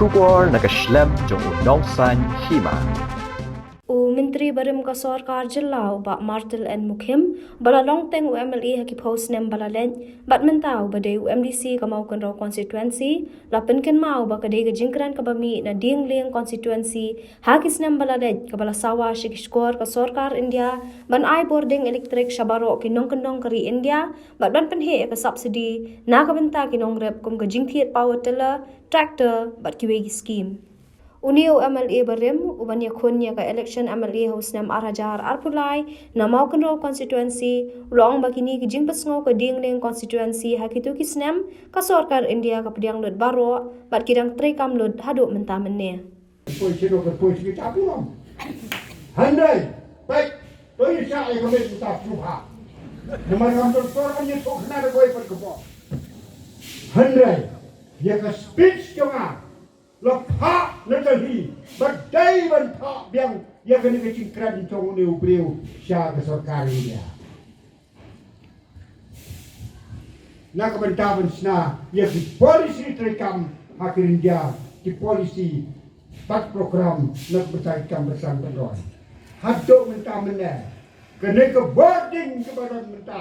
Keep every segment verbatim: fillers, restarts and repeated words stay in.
Khubor na ka shlem jong u nongsan hima. U Myntri barim ka sorkar jylla u Bah Martil N Mukhim, ba la long teng u M L A ha ki phew snem ba la leit, bad mynta u ba dei u M D C ka Mawkynrew constituency, la pynkynmaw ba ka dei ka jingkren kaba mih na Dienglieng constituency ha ki snem ba la leit, kaba la sawa sha ki shkor ka sorkar India ban ai bording elektrik sha baroh ki nongkyndong ka ri India, bad ban pynheh ïa ka subsidy na ka bynta ki nongrep kum ka jingthied power tiller, tractor bad kiwei ki skim. Une u M L A barim, u ban ïakhun ïa ka election M L A ha u snem ar hajar arphew lai na Mawkynrew constituency, u la ong ba kine ki jingpynsngew ka Dienglieng constituency ha kito ki snem, ka sorkar India ka pdiang lut baroh, bad ki dang treikam lut haduh mynta mynne. Poi sino ka poi sino chapu lam. Hynrei, peit, to ïa sha ïa ka met mynta sngewbha. Namar ngam don sor ban ïathuh khana da kawei pat ka por. Hynrei, ïa ka speech jong nga la phah na Delhi, ba dei ban phah biang ïa kane ka jingkren jong une u briew sha ka sorkar India. Na ka bynta ban shna ïa ki policy treikam ha ka ri India, ki policy bad program na ka bynta ki kam pyrshang pynroi. Haduh mynta mynne, kane ka bording kaba don mynta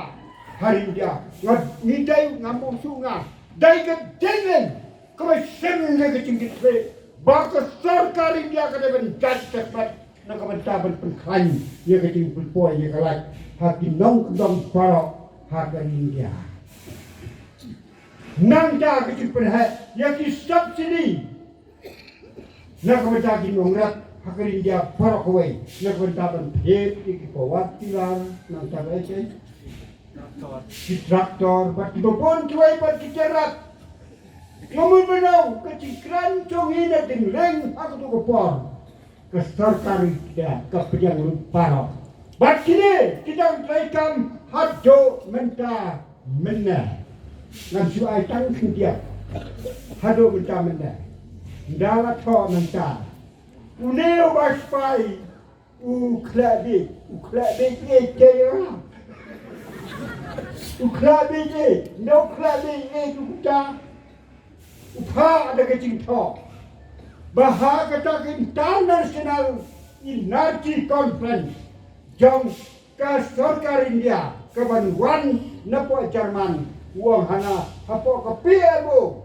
ha ri India, nga ngi dei, ngam ong shuh nga, dei ka dei ngi kaba shem ïa ka jingkitkhlieh ba ka sorkar India ka dei ban jait ka smat na ka bynta ban pynkhlaiñ ïa ka jingpynpoi ïa ka lait ha ki nongkyndong baroh ha ka ri India. Nangta ka jingpynheh ïa ki subsidy na ka bynta ki nongrep ha ka ri India baroh kawei, na ka bynta ban thied ïa ki power tiller, nangta ba ïa ki tractor bad kiba bun kiwei pat ki jingïarap. Nga mut ban ong ka jingkren jong ngi na Dienglieng ha kato ka por, ka sorkar India ka pdiang lut baroh. Bad kine ki dang treikam haduh mynta mynne. Ngam shu ai tang khyndiat. Haduh mynta mynne. Ynda la thoh mynta, une u Bajpai u khleh beit, u khleh beit ïeit te ïa nga. U khleh beit ïeit, ynda u khleh beit ïeit u kata, u phah da ka jingthoh ba ha kata ka International Energy Conference jong ka sorkar India ka ban wan na poh German, u ong hana hapoh ka P M O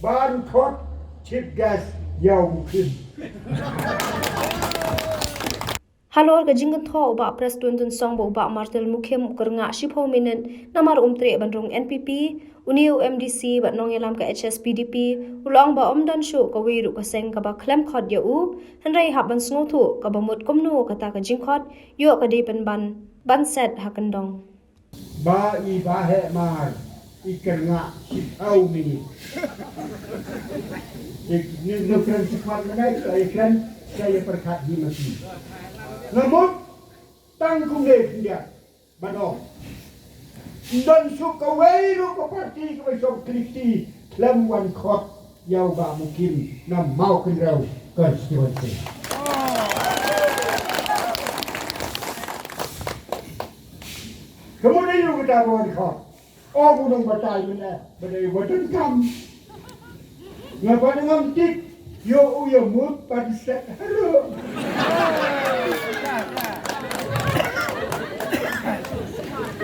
ban khot chief guest ïa u Mukhim. Halor ka jingkynthoh u Bah Prestone Tynsong ba u Bah Martil Mukhim u kyrngah shiphew minit namar um treh ban rung N P P, une u M D C bad nongïalam ka H S P D P u la ong ba ym don shuh kawei ruh ka seng kaba khlem khot ïa u, hynrei hap ban sngewthuh kaba mut kumno kata ka jingkhot ïoh ka dei pynban ban set ha kyndong. Ba i Bah Hemar i kyrngah shiphew minit. Ïa, ïa, ïa kren shiphew minit, ïa kren, ïa, ïa pyrkhat hi ma ki. Nga mut tang kumne khyndiat ban ong, ym don shuh kawei ruh ka party kaba shong khlem wan khot ïa u Bah Mukhim na Mawkynrew constituency. Ka mut aïu kata ba wan khot? Ong u nongbatai mynne ba dei ba donkam. Nga pat ngam tip ïoh u ïa mut pat set harum.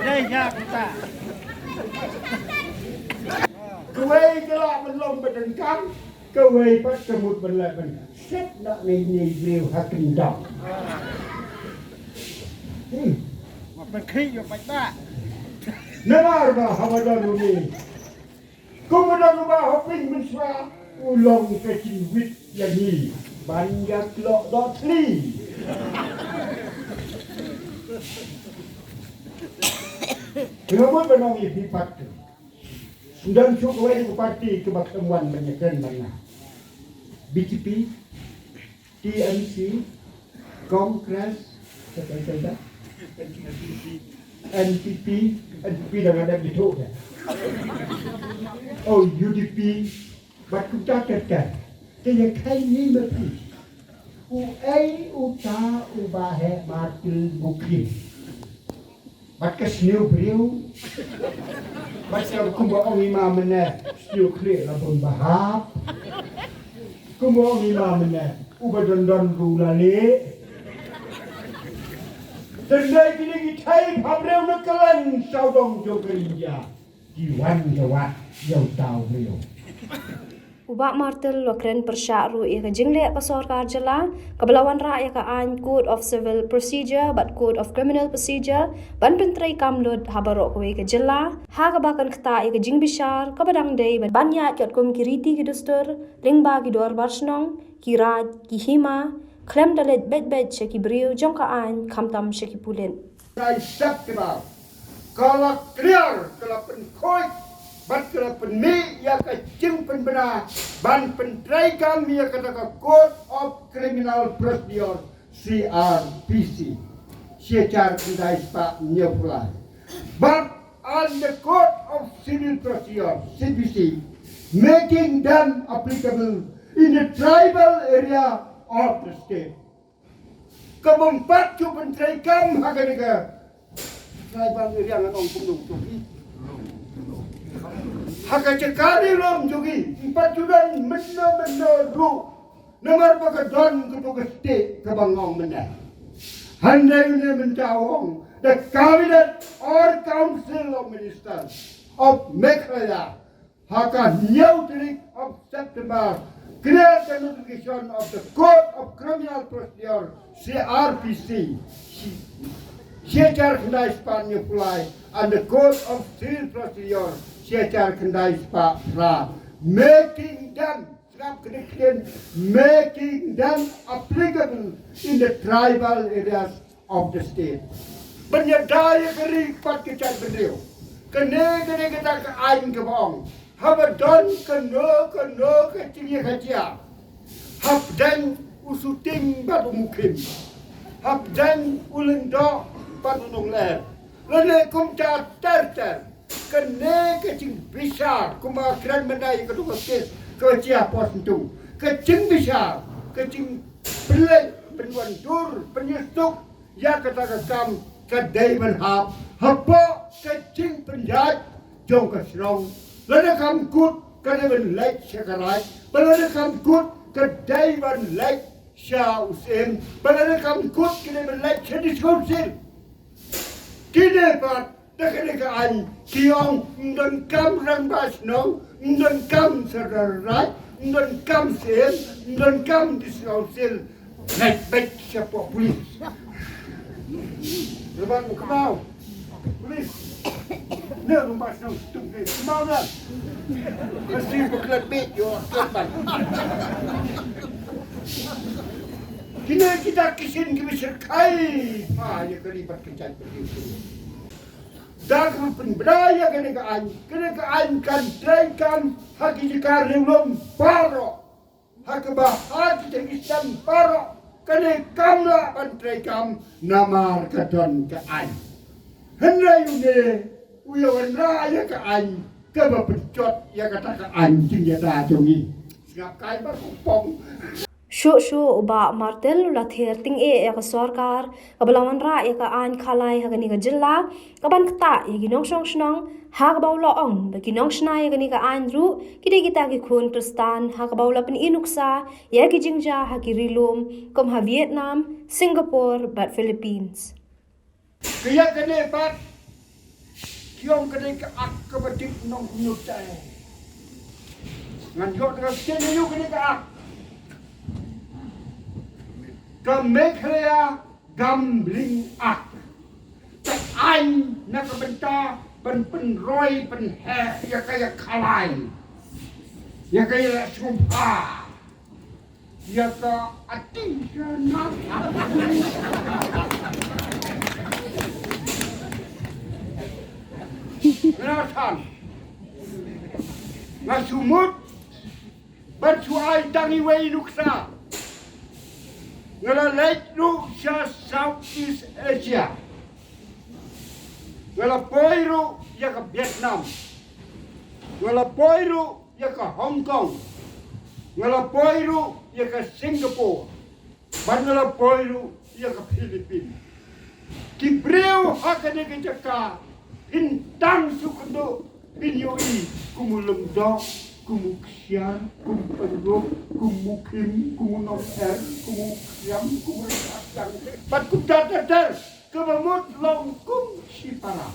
Dei ïa kata. Kawei ka lah ban long ba donkam, kawei pat ka mut ban leh ban set na ngi ngi briew ha kyndong. Hmm. Ma pynkhih ïa u paidbah. Namar ba haba don u ni, kumba don u Bah Hoping mynshuwa, u long ka jingwit ïa ngi ban ïa khlok dohthli. Nga mut ban ong ïa phi pat. Ym don shuh kawei ka party kaba khlem wan ban ïakren bad nga. B J P, T M C, Congress, kata kata. N P P, N P P da nga dep ithuh de. Oh, U D P, bad kumta ter ter. Te ïa khie ngi ma phi. Uei uta u Bah Martin Mukhim? Bad ka sniew briew. Bad ka kumba ong i ma mynne, sniew khlieh la bun ba hap. Kumno ngi ma mynne, uba don don ruh la leh. Tang dei kine ki thei pha briew na kylleng sawdong jong ka India. Ki wan ïa wad ïa uta u briew. U Bah Martel u la kren pyrshah ruh ïa ka jingleh ka sorkar jylla kaba la wanrah ïa ka aiñ Code of Civil Procedure bad Code of Criminal Procedure ban pyntreikam lut ha baroh kawei ka jylla, ha kaba kan ktah ïa ka jingbishar kaba dang dei ban, ban ïaid katkum ki riti ki dustur lyngba ki dorbar shnong, ki raid, ki hima, khlem da leit beit beit sha ki briew jong ka aiñ khamtam sha ki pulit. Ai sap ki ba ka la clear, ka la pynkhuid bad ka la pynmih ïa ka jingpynbna ban pyntreikam ïa kata ka Code of Criminal Procedure, C R P C, shi hajar khyndai spah hynñiewphew lai. But on the Code of Civil Procedure, C P C, making them applicable in the tribal area of the state. Ka bym pat ju pyntreikam ha kane ka tribal area, ngan ong kumno to ki. Ha ka jaka ri lum jong ki, ym pat ju don mynno mynno ruh. Namar ba ka don kato ka stieh kaba nga ong mynne. Hynrei une mynta u ong, the Cabinet or Council of Ministers of Meghalaya, ha ka hynñiew tarik of September, clear the notification of the Code of Criminal Procedure, C R P C, shi hajar khyndai spah hynñiewphew lai, and the Code of Civil Procedure, shi hajar khyndai spah phra, making them, sngap kane ka ktien, making them applicable in the tribal areas of the state. Ban ïada ïa ka ri bad ka jaitbynriew. Kane, kane kata ka aiñ kaba ong, haba don kano kano ka jingïakajia, hapdeng u Suting bad u Mukhim, hapdeng u Lyngdoh bad u Nonglyer, lane kumta ter ter. Kane ka jingbishar, kumba kren mynta ïa kato ka kes ka jia pos ntu. Ka jingbishar, ka jingpynleit, pynwandur, pynïasuk ïa kata ka kam ka dei ban hap hapoh ka jingpynïaid jong ka shnong. Lada kam kut ka dei ban leit sha ka raid, ba lada kam kut ka dei ban leit sha u syiem, ba lada kam kut ka dei ban leit sha district council. Kine pat da kane ka aiñ ki ong ym donkam rangbah shnong, ym donkam sordar raid, ym donkam syiem, ym donkam district council. Leit beit shapoh pulit. Leit beit kynmaw pulit. Ne rangbah shnong sdang ne kynmaw na. Ka sdang ba klet beit ïoh klet beit. Kine kita ki shin kiba shyrkhei pha ïa ka ri bad ka jaitbynriew. Da kaba pynbna ïa kane ka aiñ, kane ka aiñ kan treikam ha ki jaka riewlum baroh, ha kaba ha ki jaka shnong baroh. Kane kam lah ban treikam namar ka don ka aiñ. Hynrei une u ïa wanrah ïa ka aiñ kaba pynjot ïa kata ka aiñ jingïada jong ngi. Sngap kai ba kongpong. Shuh shuh u Bah Martel u la ther tyngeh ïa ka sorkar kaba la wanrah ïa ka aiñ khalai ha kane ka jylla, kaban ktah ïa ki nongshong shnong, ha kaba u la ong ba ki nongshna ïa kane ka aiñ ruh ki dei kita ki khun Khristan, ha kaba u la pyni nuksa ïa ki jingjia ha ki ri lum kum ha Vietnam, Singapore bad Philippines. Ka ïa kane pat ki ong kane ka ak kaba dik nongkynnoh tai. Ngan ïoh da ka ktien ïa kane ka ak. Ka Meghalaya Gambling Act. Ka aiñ na ka bynta ban pynroi pynheh ïa ka ïa khalai, ïa ka ïa sngewbha, ïa ka ati ïa na. Nga than, nga sumut ban shu ai tang iwei i nuksa. Nga la leit ruh sha Southeast Asia. Nga la poi ruh ïa ka Vietnam. Nga la poi ruh ïa ka Hong Kong. Nga la poi ruh ïa ka Singapore. Bad nga la poi ruh ïa ka Philippines. Ki briew ha kane ka jaka phin tang shu kynduh phin ïohi kum u Lyngdoh, kum u ksiar, kum u pynruk, kum u khim, kum u nongher, kum u khriam, kum u rangkap jang, bad kumta ter ter, kaba mut long kum shipara.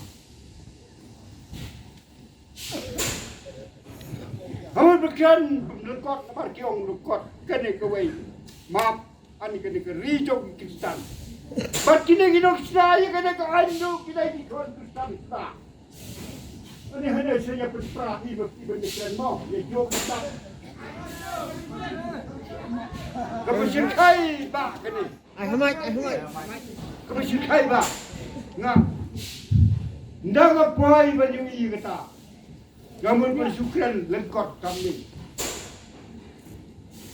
Haba kren lyngkot, namar ki ong lyngkot kane kawei, map, ani kane ka ri jong ki Khristan. Bad kine ki nongshna ïa kane ka aiñ ruh ki dei ki khun Khristan shna. Ani hane sa ïa pynpra i ba ki ban kren mo ïa jong Khristan. Ka ba shyrkhei ba kane. Ai hmai, ai hmai. Ka ba shyrkhei ba nga nda nga poi ba ïa kata. Nga mut ban shu kren lyngkot kamni.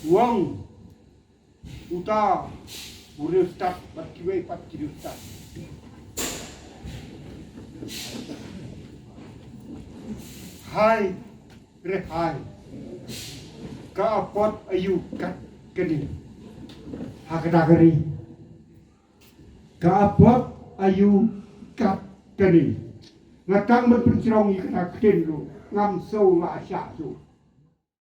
Wang uta u riewstad bad kiwei pat ki riewstad. Hai re hai. Ka apot aïu kat kane ha kata ka ri. Ka apot aïu kat kane. Nga tang ban pynjrong ïa kata ka ktien ruh ngam shu la shah shuh.